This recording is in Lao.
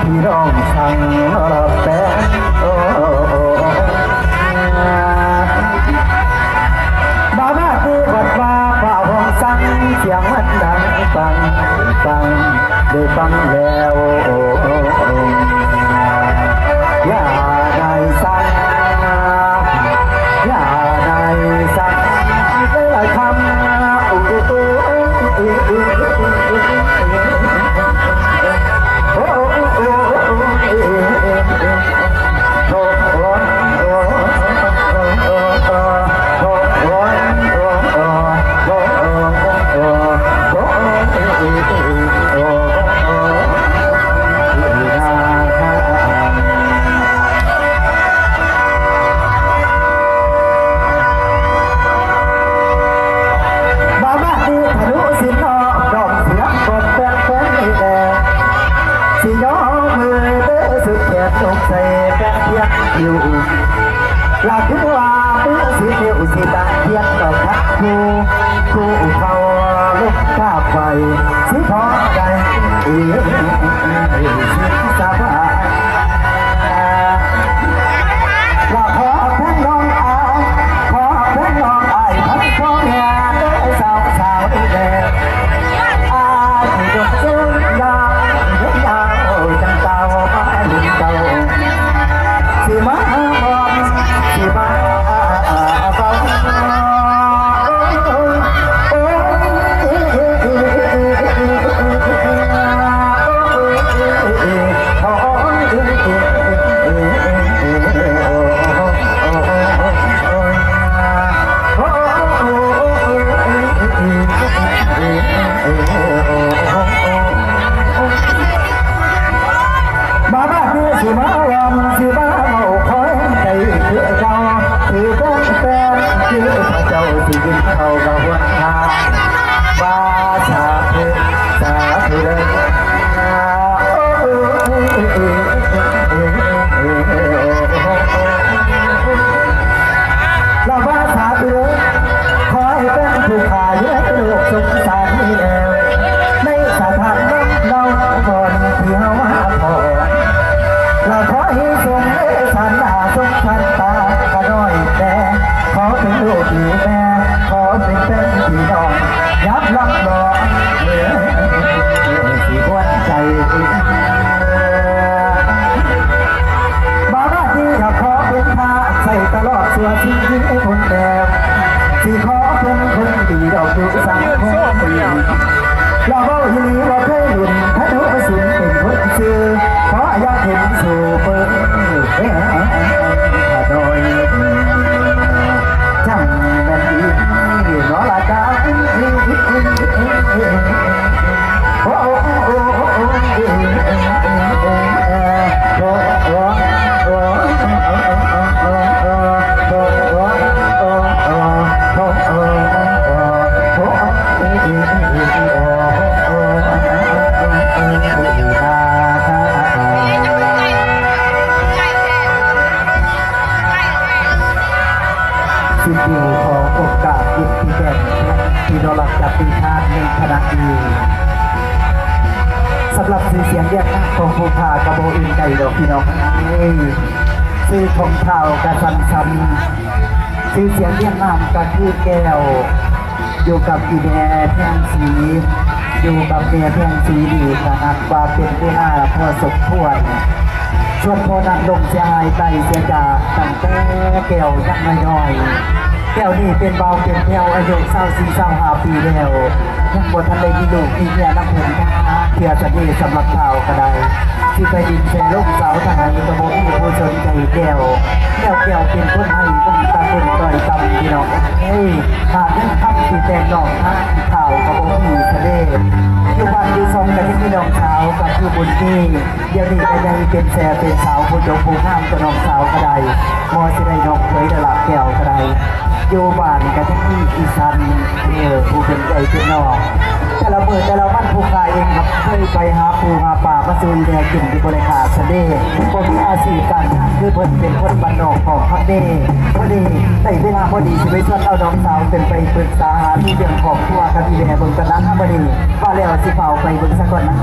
ພີ່ນ້ອງສັ່ງແປງ ໂອ້ ໂອ້ ໂອ້ ມາ ມາ ຄືວັດວ່າຟ້າຮ້ອງສັ່ງ ສຽງມັນດັງປັງ ປັງ ໄດ້ຟັງແລ້ວ ໂອ້ ໂອ້ ໂອ້ ຢ່າໄດ້ສັ່ງ ຢ່າໄດ້ສັ່ງ ຫຼາຍໆຄຳ ໂອ້ ໂອ້ ໂອ້ ມາ ມາ ນີ້ທະນຸສິນເນາະ ດອກສຽງກົດແປ້ນແປ້ນນີ້ແຫຼະ ຊິຍໍມືເດີ ສຸດແຂນນົກໃສ່ແປ້ນພຽງຜິວ ລະຄືວ່າມືສິນນິ້ວ ຊິຕະກຽນເຂົ້າທັງຄູ່ ຄູ່ເຂົ້າລົມກາບໄຫວ້ ຊິພໍໄດ້ ເອີ ສິນສະບາຍ ລະຂໍແພງນ້ອງອາຍ ຂໍແພງນ້ອງອາຍ ທັງພໍ່ແມ່ເດີ ສາວໆເດີ ອາຍດົນເຈີນຍາວ ຍາວຈັ່ງກ່າວມາລຸນເຕົ້າ ຊິມາຮອດ ຊິມາເວົ້າ ມາບາດນີ້ຊິມາລຳ ຊິມາເວົ້າຄອຍໃຈຄືເກົ່າ ຄືເປັນແຟນ ຄືພະເຈົ້າຊິກິນເຂົ້າກັບຫົວໜ້າ ວ່າສາທຸ ສາທຸເດີ ລະວ່າສາທຸເດີ ຂໍໃຫ້ເປັນຜູ້ຂ້າຢູ່ໃນໂລກສົງສານນີ້ແລ້ວ ໃນສະຖານນຳເຮົາບ່ອນທີ່ເຮົາມາພໍ້ ລະຂໍໃຫ້ຊົງເມດສັນດາຊົງທັນຕາຂ້ານ້ອຍແດ່ ຂໍເປັນລູກແມ່ ຂໍເປັນແຟນພີ່ນ້ອງ ຍາມລຳລອງ ເອີ ຊິມ່ວນໃຈ ບາດນີ້ຢາກຂໍເປັນພະໃສ່ຕະຫຼອດຊົ່ວຊີວິດຄົນແບບ ຊິຂໍເປັນຄົນດີດອກຢູ່ສັງຄົມ ລະເວົ້າອີ່ຫຼີບໍ່ເຄີຍຫຼິ້ນ ທະນຸສິນເປັນຄົນຊື່ ເພາະຢາກເຫັນສູ້ເບິ່ງ ຂ້ານ້ອຍ ຈັ່ງແມ່ນອີ່ຫຼີເນາະລະກະ ໂອ້ ໂອ້ ໂອ້ ໂອ້ ໂອ້ ໂອ້ ໂອ້ ຊິຂໍໂອກາດເປັນທີ່ແຕ່ງ ທີ່ນອນຫຼັບຈາກທີ່ທານໃນຂະນະນີ້ ສຳລັບຊື່ສຽງຮຽກນາມຂອງຜູ້ຂ້າກໍບໍ່ອື່ນໄກດອກພີ່ນ້ອງເອີຍ ຊື່ຂອງທ້າວກະສັນສັນ ຊື່ສຽງຮຽກນາມກໍຄືແກ້ວ ຢູ່ກັບອີ່ແມ່ແພງສີ ຢູ່ກັບແມ່ແພງສີນີ້ກໍນັບວ່າເປັນເວລາພໍສົມຄວນ ສ່ວນພໍ່ນັ້ນລົງເສຍຫາຍໄປເສຍຈາກ ຕັ້ງແຕ່ແກ້ວຍັງນ້ອຍໆ ແກ້ວນີ້ເປັນບ່າວເປັນແພ້ວ ອາຍຸຊາວສີ່ ຊາວຫ້າປີແລ້ວ ຍັງບໍ່ທັນໄດ້ມີລູກມີເມຍນຳເພິ່ນຈັກເທື່ອຊະເດ ສຳລັບທ້າວກໍໄດ້ ຊິໄປດິນແຊລົມສາວທາງໃດກໍບໍ່ມີຜູ້ສົນໃຈແກ້ວ ແລ້ວແກ້ວເປັນຄົນໃຫ້ເບິ່ງຕາເບິ່ງຕ້ອຍຕ່ຳ ພີ່ນ້ອງເອີຍ ຫາເງິນຄຳຊິແຕ່ງນ້ອງທາງທ້າວກໍບໍ່ມີຊະເດ ຢູ່ບ້ານຢູ່ຊ່ອງກໍຍັງມີນ້ອງສາວກໍຄືບຸນມີ ດຽວນີ້ກໍໃຫຍ່ເປັນແຊເປັນສາວ ຜູ້ຈົບຜູ້ງາມກວ່ານ້ອງສາວກໍໄດ້ ບໍ່ຊິໄດ້ນ້ອງເຂີຍດາລາແກ້ວກໍໄດ້ ຢູ່ບ້ານກໍຍັງມີອີ່ສັນ ເອີ ຜູ້ເປັນເອື້ອຍເປັນນ້ອງ ແຕ່ລະມື້ແຕ່ລະວັນຜູ້ຂ້າເອງກໍເຄີຍໄປຫາປູຫາປາມາສູ່ອີ່ແມ່ກິນຢູ່ບໍ່ໄດ້ຂາດຊະເດ ບໍ່ມີອາຊີບການງານຄືເພິ່ນ ເປັນຄົນບ້ານນອກຂອງຄຳເດ ມື້ນີ້ໄດ້ເວລາພໍດີ ຊິໄປຊວນເອົານ້ອງສາວຂຶ້ນໄປປຶກສາຫາລືເລື່ອງຄອບຄົວກັບອີ່ແມ່ເບິ່ງກ່ອນນະ ມື້ນີ້ວ່າແລ້ວຊິຟ້າວໄປເບິ່ງສາກ່ອນນະ.